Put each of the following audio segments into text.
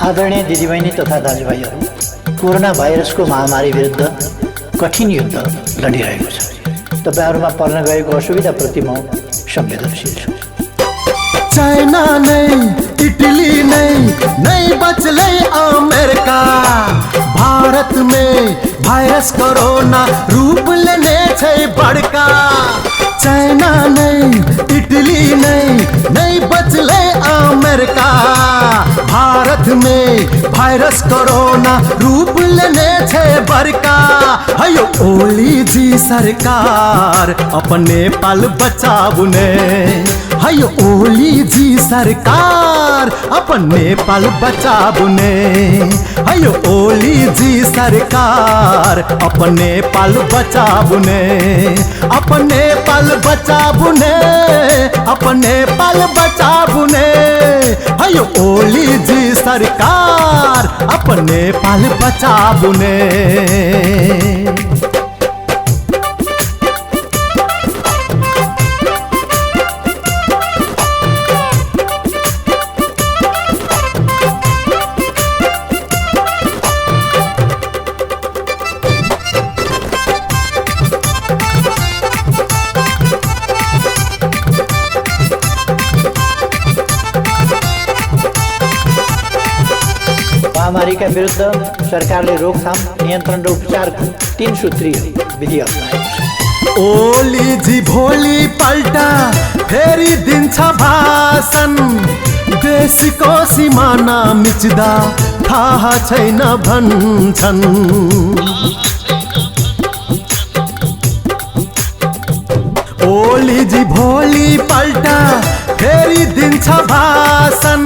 आदरणीय दिदीबहिनी तथा दाजुभाइहरू, कोरोना भाइरसको महामारी विरुद्ध कठिन युद्ध लडिरहेको छ। तपाईहरुमा पर्न गएको असुविधाप्रति म संवेदनशील छु। चाइना नै इटली नै नै बचलै अमेरिका, भारत में भाइरस कोरोना रूप लेने छै बड़का। चाइना नै इटली नै नै बचलै अमेरिका, भारत में भाइरस कोरोना रूप लेने छै बड़का। हयो ओली जी सरकार अपन नेपाल बचाबू ने, हयो ओली जी सरकार अपन नेपाल बचाबू ने, हयो ओली जी सरकार अपन नेपाल बचाबू ने, अपन नेपाल बचाबू ने, अपन नेपाल बचाबू ने, हयो ओली जी सरकार अपन नेपाल बचाबू ने। महामारीका विरुद्ध सरकारले रोकथाम, नियन्त्रण र उपचारको 3 सूत्रीय विधि अपनाएको छ। ओली जी भोलि पल्टा फेरि दिन्छ भाषण, देशको सिमाना मिच्दा थाहा छैन भन्छन्। ओली जी भोलि पल्टा फेरि दिन्छ भाषण,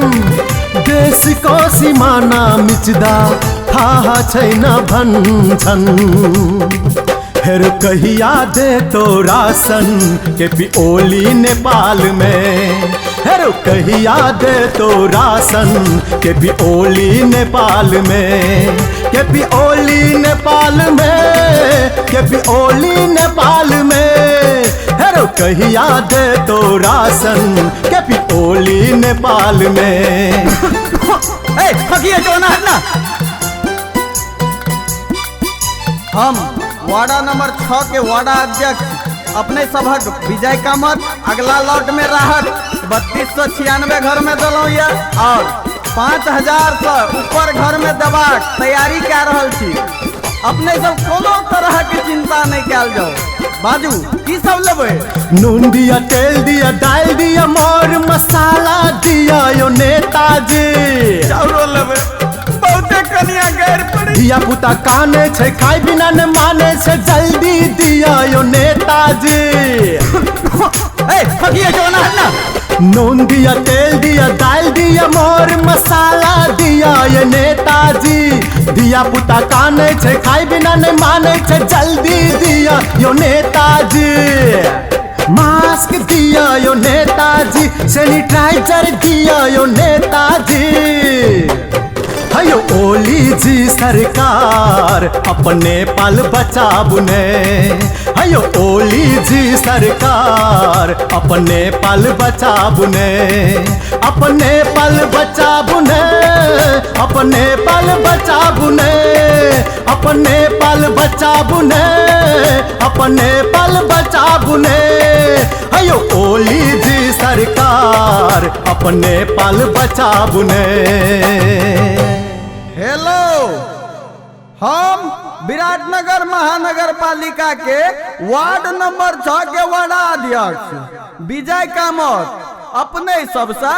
देशको सिमाना मिच्दा थाहा छैन भन्छन्। हेर कहिया दे तो राशन केपी ओली नेपाल में, हेर कहिया दे तो राशन केपी ओली नेपाल में, केपी ओली नेपाल में, केपी ओली नेपाल में, हेर कहिया दे तो राशन केपी ओली नेपाल में। ए फकिया जो ना हटना। हम वार्डा नंबर 6 के वार्डा अध्यक्ष अपने सभक विजय कामत अगला लॉट में राहत 3296 घर में दिलौं या और 5000 से ऊपर घर में देबाक तैयारी कै रहल छी। अपने सब कोनो तरह के चिंता नहीं कैल जाओ। बाजू की सब लेबै? नून दिया, तेल दिया, दाल दिया, मोर मसाला दिया यो नेताजी। चाउरो लेबै? बहुते कनिया गैर पड़ी। धिया पुता काने छे खाई बिना न माने छे, जल्दी दिया यो नेताजी। ए फकिया जो ना हटना। नून दिया, तेल दिया, दाल दिया, मोर मसाला दिया ये नेताजी। धिया पुता काने छे खाई बिना न माने छे, जल्दी दिया यो नेताजी। मास्क दिया यो नेताजी, सैनिटाइजर दिया यो नेताजी। हयो ओली जी सरकार अपन नेपाल बचाबू ने, हयो ओली जी सरकार अपन नेपाल बचाबू ने, अपन नेपाल बचाबू ने, अपन नेपाल बचाबू ने, अपन नेपाल बचाबू ने, अपन नेपाल बचाबू ने, हयो ओली जी सरकार अपन नेपाल बचाबू ने। हेलो, हम विराटनगर महानगर पालिका के वार्ड नंबर 6 के वार्ड अध्यक्ष विजय कामत अपने सबसे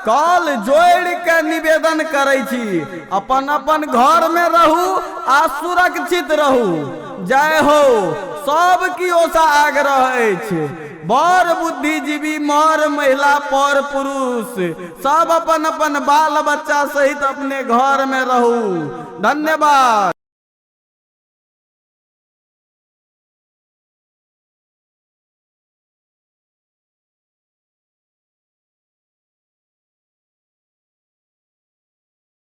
कॉल जोड़ के निवेदन करै छी, अपन अपन घर में रहू आ सुरक्षित रहू। जय हो। सब कियो से आग्रह अछि, बड़ बुद्धिजीवी मर महिला पर पुरुष सब अपन अपन बाल बच्चा सहित अपने घर में रहू। धन्यवाद।